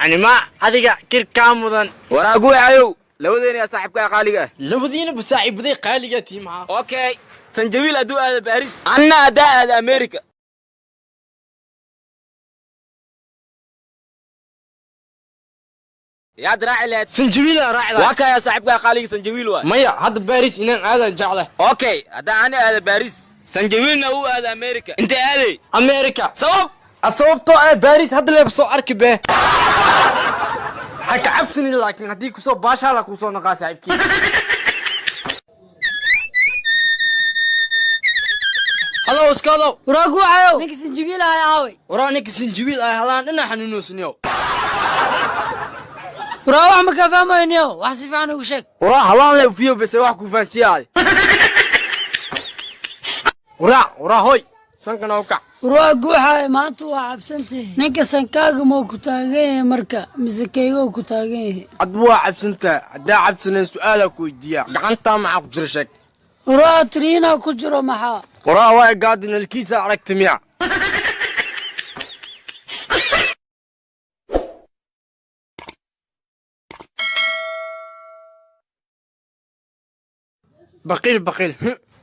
Anima adiga kirkaa mudan. Waraa guuxayow, labadeena saaxiibkaa qaaliga ah. Labadiinaba saaxiibaday qaaliga tii maxaa? Okay, Sanjabiil hadduu aado Baaris, anna haddaa aada America. Yaad raaci lahayd? Sanjabiila raacda. Waa kayaa saaxiibkaa qaaliga Sanjabiil waay. Maya, hadda Baaris inaan aadan jecleh. Okay, haddaa ani aada Baaris, Sanjabiilna uu aada America, intee aaday? America. Sabab? Sababtoo ah Baaris hadda leeb soo arki bee. Ha ka cabsani, laakiin haddii kusoo baashaala kusoo naqaa saaxiibkii. Halo, iskadow. Waraa guuxayow, ninka Sanjibiil ahay aaway? Waraa, ninka Sanjabiil ah halaan dhinac xanuunoosniyow. Waraa, wax ma kaa fahmayniyow, wax si fiican ugu sheeg. Waraa, halaan le ufiyo bese wax ku fahansiyaade. Waraa, waraa, hoy, sankana u kac. Waraa guuxayo, maanta waa cabsantahay. Ninka sankaaga mau ku taagan yahay marka mise kayga ku taagan yahay? Adba waa cabsantahay. Haddaa cabsanayn, su'aalaa ku weydiiyaa. Gacantaa maxaa ku jira, sheeg. Waraa, triinaa ku jiro, maxaa? Waraa, waa gaadi nalkiisa aragta miya? Baqiil baqiil.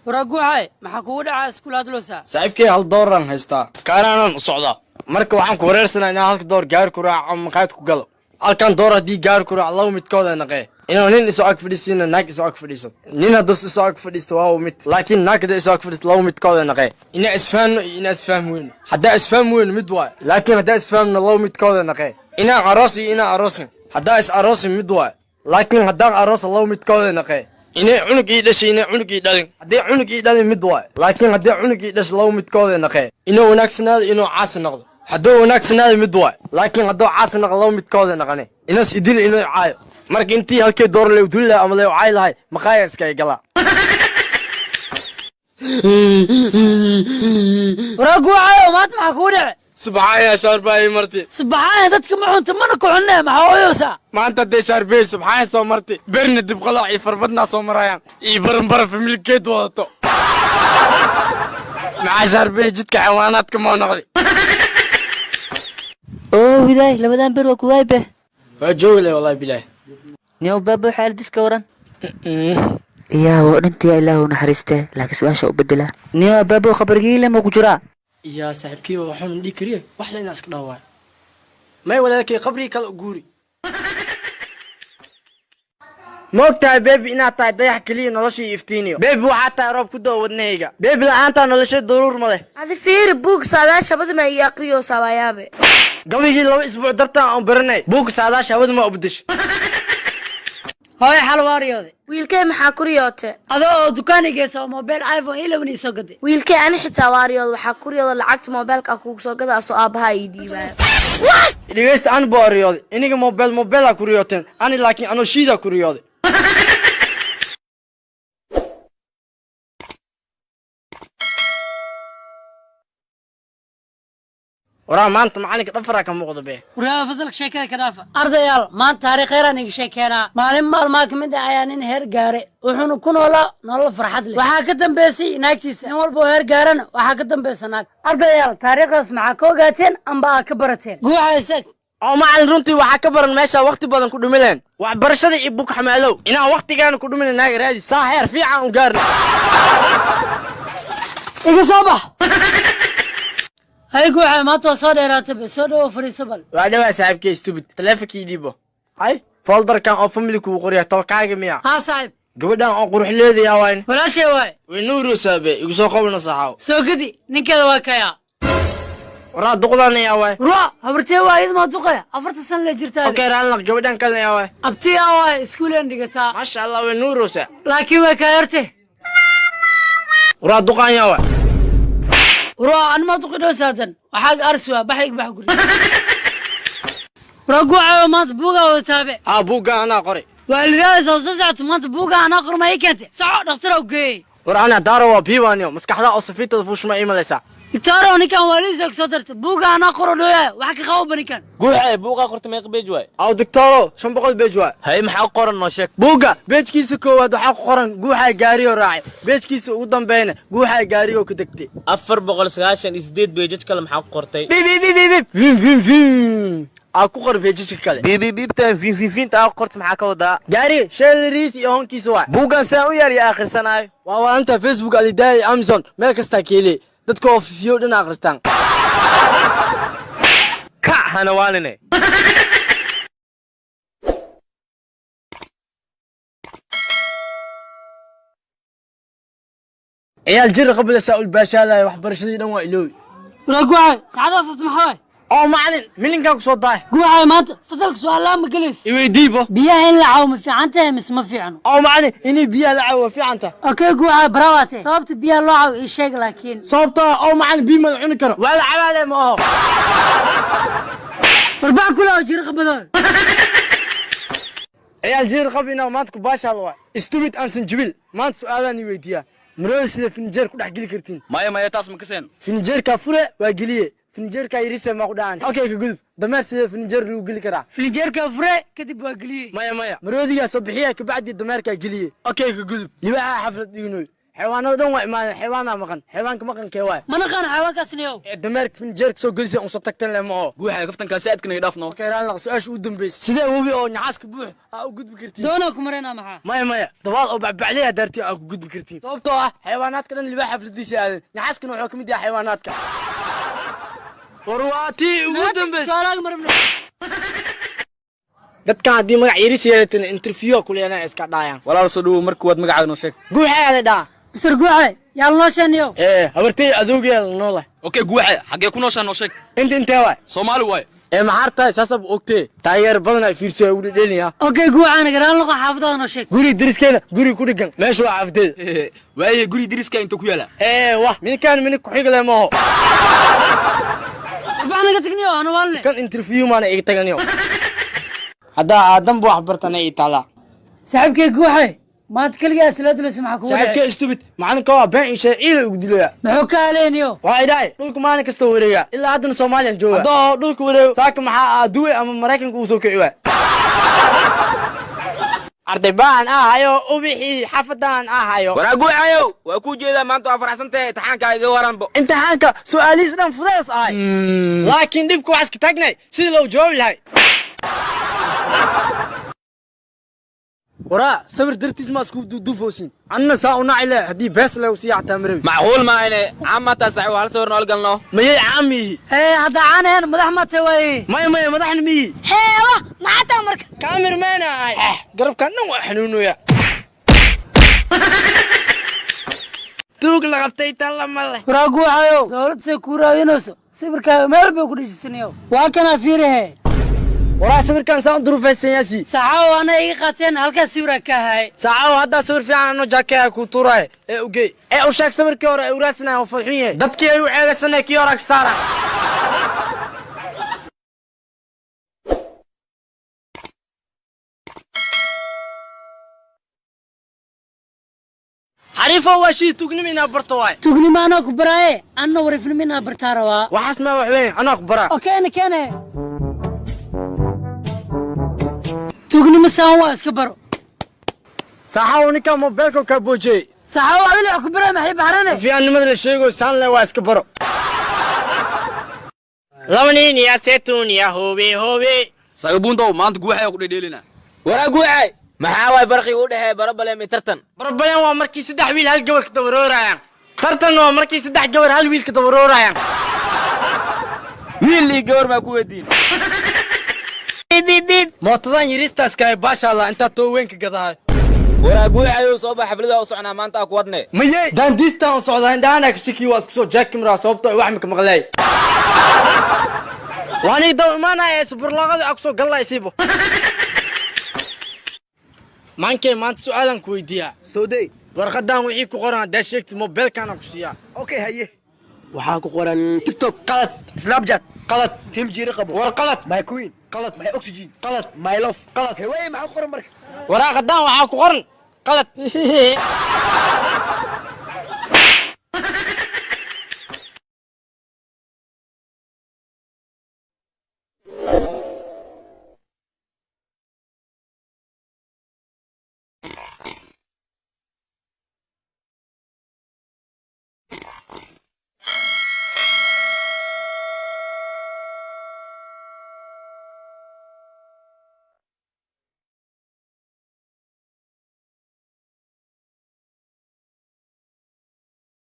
Waraa guuxaay, maxaa kugu dhacaa iskuul hadloosaa? Saaxiibkay, hal doolaraan haystaa, kaaraanaan u socdaa. Marka waxaan ku wareersanaa inaan halka door gaari ku raaco ama maqaayad ku galo. Halkan door haddii gaari ku raaco, laba midkooda naqee: inuu nin isoo ag fadhiisiina, naag isoo ag fadhiisato. Nin hadduu isoo ag fadhiisto waa mid, laakiin naag haddii isoo ag fadhiisto, laba midkooda naqee: inaa isfahanno iyo inaa isfahmi weyno. Haddaa isfahmi weyno mid waay, laakiin haddaa isfahmno, laba midkooda naqee: inaan aroos iyo inaan aroosin. Haddaa is aroosin mid waay, laakiin haddaan aroosa, laba midkooda naqee: inay cunug ii dhashay, inay cunug ii dhalin. Haddii cunug ii dhalin mid waay, laakiin haddii cunug ii dhasho, laba midkooda naqee: inuu wanaagsanaado, inuu caasi noqdo. Hadduu wanaagsanaado mid waay, laakiin hadduu caasi noqdo, laba midkooda naqane: inaas idil, inuu caayo. Marka intii halkii door lay duli lahay ama lay caayi lahay, maqaaya iskaga galaa. Waraa guuxayo, maanta maxaa kugu dhace? Subxaaya shaarbaay marti. Subaxaaya dadka ma cunta mana ku cunne, maxaa ooyeysaa? Maanta haddee shaarbey subxaaya soo marti, berna dibqalaac iyo farbadnaa soo marayaan iyo baranbara familkeed wadato. Maxaa shaarbey jidka xawaanaadka moo noqday? Oo widaay, labadan ber waa kuwaay be. Waa joogi leh, wallahi bilaah. Niyow baabo, xaaladiska waran iyaa waa dhintiyaa, Ilaahu naxariistee, laakiin su-aasha u bedelaa. Niyow baabo, khabargiile ma ku jiraa? Yaa saaxiibkii, waxuuna dhihi kariye wax le inaa iska dhaawaayo. May, walaalkay, qabrigii kale u guuri. Ma og tahay, baby, inaad tahay dayax keliya noloshii iftiiniyo? Baby, waxaa tahay roob ku doo wadnahayga. Baby, la'aantaa nolosha daruur ma leh. Adi fiiri, buug saadaasha badma iyo aqriyo saabayaabe. Gabigii 2 isbuuc dartaan aan baranay, buugka saadaasha hawada ma u bedesha. Hooyo, xal waa riyooday. Wiilkee, maxaa ku riyoote? Adoo oo dukaanigeysa oo mobile iPhone 11 ii soo gaday. Wiilkee, ani xitaa waa riyooda. Waxaa ku riyooda lacagta moobeelka kugu soo gada asoo aabbaha ii dhiibaayo. Dhegeysta, ani baa riyooday. Iniga mobile mobilea ku riyooteen, ani laakiin anoo shiidaa ku riyooday. Waraa, maanta macalinka dhafaraa ka muuqda be. Waraa, fasalka sheekada ka dhaafa. Ardayaal, maanta taariikh kheyraan iga sheekeenaa. Maalin maalmaa ka mid ah ayaa nin heer gaare, wuxuuna ku noolaa nolol farxad leh. Waxaa ka dambeysay naagtiisa. Nin walba oo heer gaarana waxaa ka dambeysa naag. Ardayaal, taariikhdaas maxaa ka ogaateen amba aa ka barateen? Guuxa isag. Oo macalin, runtii waxaa ka baran meesha waqti badan ku dhumileen waxbarashada iyo bug xamaalow, inaan waqtigaana ku dhumina naaga raadi saa heer fiican u gaarno. Iga soo bax. Hay guuxa, maanta waa soo dheeraatay be, soo dhawo, fariiso bal. Waa dhawaa saaxiibkay. Stupid, taleefonkii dhiibo. Hay, folderkan oo family kugu qorya tolkaaga miya? Haa saaxiib. Gabadhan oo qurux leedayaa wayn. Walaashay waay. Way nuurosaabe, igu soo qabna saxaaw. Soo gedi, ninkeeda waa kayaa. Waraa, duqdan ayaa waay. Ruwa, habartee waa, iyada maa duqaya, 40 san la jirtaa. Okay, raalnaq, gabadhan kalena ayaa waay. Abtiyaa waay, iskuuleen dhigataa. Maasha Allah, way nuurosa. Laakiin way kaa yarte. Waraa, duqan ayaa waay. Ruwa, anmaa duqi dhow saatan waxaaga arsi waa baxayg bax guri. Ruwa guucayo, maanta buugaa wada taabe. Aa, buuggan anaa qoray. Waalidaada soo socota, maanta buugaa anaa qorma ii keentay. Soco, dhakhtar u geeyey. War, anaa daaro waa biibaaniyo maskaxda oo safiitada fuushma ii malaysaa. Doctoro, ninkan waalidiisa ka soo dartay, buuga anaa qoro dhooyahay, wax ka qabo ninkan. Guuxa, buuqaa qorta meeqa page waay? Aw doctoro, 500 page waay. Hay, maxaa qoran? Noo sheeg. Buugga page-kiisa koowaad waxaa ku qoran guuxaa gaariyoo raacay, page-kiisa ugu dambeeyna guuxaa gaariyoo ka degtay. 498 pages kale maxaa ku qortay? Bib bib bib bib, vim vim vim. Aa ku qor pages kale. Biibibiibtan fiinfiinfiinta aa qorta maxaa ka wadaa? Gaari sheelariis iyo honkiisa waay. Buuggan saan u yaal iyo akhrisanaayo. Waa waanta Facebook, Alidaya, Amazon meel kastaa ka hele. Dadka oo fifiyo dhan akhristaan. Kac hana waaline. Ciyaal jir qabla saa ulbaashaalaya, waxbarashadii dhan waa iloobi. Walaa guuxay, saacadaas maxaa waay? Oo macalin, milinkaa ku soo daay. Guuxay, maanta fasalka su'aalaha ma gelays. Iweydiibo. Biyaha in la caawo ma fiican tahay mise ma fiicno? Oo macalin, inay biyaha la caawo waa fiican tahay. Okay guuxay, barawaate sababta biyaha loo caawo ii sheeg laakiin. Sababtoo ah oo macalin, biyo ma la cuni karo, waa la cabaale ma aho. Warbax kula oo jira qabadooda. Ciyaal jir qab inaa maanta ku baashaal waay. Stupid aan sanjibil, maanta su'aalaan i weydiiyaa. Marooda sida finjeer ku dhex geli kartiin? Maya maya, taas ma kaseen. Finjeerkaa fure waa geliye, finjeerkaa yarise maa ku dhacan. Okay, ka gudub. Dameer sidee finjeer lagu geli karaa? Filinjeerka fure kadib waa geliyey. Maya maya, maroodigaa soo bixiya kabacdi dameerkaa geliye. Okay, ka gudub. Libaaxa xaflad dhignoy, xayawaanada dhan waa imaadeen, xayawaanaa maqan. Xayawaanka maqankee waay? Ma naqaan xayawaankaas niyow. Ee dameerka finjeerka soo gelisa unsa tagtan leh ma oo. Guuxay, kaftankaa saadka naga dhaafno. Okay, raalli, su-aasha ugu dambaysa: sidee webi oo nyaxaaska buux aa u gudbi kartiin? Doonaa ku mareynaa maxaa? Maya maya, dabaal oo bacbacleya daartii aa ku gudbi kartiin, sababtoo ah xayawaanaadka dhan libaax xafladiisa aadan, nyaxaaskana wuxuu ka mid yahay xayawaanaadka. War waa tii ugu dambaysa. Su'aalaaga marabno. Dadkan haddii magac yaris yeelatan interview kuleenaa iska dhaayaan. Walaal, soo dhawow. Marka waad magacaaga noo sheeg. Guuxaa la dhaa. Mister guuxay, yaa noo sheeniyow. Ee habartay adowgeeda la noolahay. Okay guuxay, xaggee ku nooshaa noo sheeg. Inta intee waay? Soomaali waay. Ee maxaar tahay saasab ogtee, taageer badan ay fiirso ay ugu dhedhelinaya. Okay guuxay, nagaraan noqo, xaafadaada noo sheeg. Guri deriskeena, guri ku dhegan meesha waa xaafadeeda. Waaye, guri deriska inta ku yaala? Ee wah, minkaan minig ku-xig leh maaho. Warbax naga tagniyow, ana waaline. Kan interview maana iga taganiyo, haddaa aadanba wax bartana ii taalaa. Saaxiibkay guuxay, maanta keligaa isla dulaysa, maxaa kugu dhacay? Saaxiibkee stupid, macalinka waa been ishay ciila ugu dilaya. Muxuu ka haleeniyo? Waxay dhahay dhulka maalin kastoo wareega, ilaa haddana Soomaaliyan jooga. Haddoo dhulka wareego saaka maxaa aaduwe ama Maraykanka uu soo kici waay? Arday baan ahayo, ubixii xafadaan ahayo. Waraa guuxayow, waa kuu jeedaa, maanta waa faraxsan tahay. Imtixaankaa iga waranbo. Imtixaanka su'aalihiis dhan fudees ahay, laakiin dhibka waxaa iska taagnay sidii loo jawaabi lahay. Waraa sawir dartiis ma isku duuduufoosin, anna saa u naci le haddii bees le usii xataa marabi. Macquul maahane, caamataa sax hal sawir nool galno. Mayay caam yihi? Ee hadda caanaheen madax ma tahay waaye. Maya maya, madaxna miyi. Heewa, maxaa taa marka? Kaamirmaana ahay, garabkan dhan waa xanuunoya. Tuug la qabtay talla ma leh. Waraa guuxayow, dowlad say kuu raadinayso, sawirkaaga meel bay ku dhejisanayow, waa kanaa fiirihe. Waraa sawirkan saan u durufaysan yaasi. Saxaawo, ana iga qaateen halkaas sawiraa ka ahay. Saacaw, haddaa sawir fiican anoo jaakeeya kuu tuuraay ee ugey ee u sheeg sawirkii hore ay uraadsanaya oo falxun yahay, dadkii ay u ceebaysanaya kii hore ka saara. Xariifo waa shii tugnimo inaa barto waay. Tugnimo anaa ku baraaye, anna wariifnimo inaa bartaa rabaa. Waxaas maa wax weyn, anaa ku baraa. Okay, na keene. Tugnimo saan waa iska baro. Saaxaw, ninkaa mobeelka kaa boojiyey. Saxaawo, adil wax ku baraaye maxay baxrane? Fiicannimada la sheego saan le waa iska baro. Laba nin ya seetun ya hobe hobe. Saaxiibuntow, maanta guuxay ku dhedheelina. Waraa guuxay, maxaa waay farqiga u dhexeeya barabaleem iyo tartan? Barbayan waa markii saddex wiil hal gabar ka dabaroorayaan, tartan waa markii saddex gabar hal wiil ka dabaroorayaan. Wiil iyo gabar maa ku weydiin. Mootadan yariistaaska ay baasha Allah intaa too weyn ka gadahay. Waraa guuxayow, soo bax, xaflada u soconaa maanta aa ku wadne. Mayey daandiistaan u socdaa, indhahanaa ka shaki, waa iska soo jaakimraa sababtoo wax maka maqlaay. Waanii daw imaanaya suburlaaqada aa kusoo gallaa isiibo. Maankee maanta su'aalaan ku weydiiyaa. Sowday. Warqadan wixii ku qoran haddaa sheegtid mobeelkaana ku siiyaa. Okay, haye, waxaa ku qoran TikTok. Qalad. Snapchat. Qalad. Tim jiiri qabo. War qalad. My queen. Qalad. My oxygen. Qalad. My love. Qalad. Hewaaye, maxaa ku qoran marka? Waraaqadan waxaa ku qoran qalad.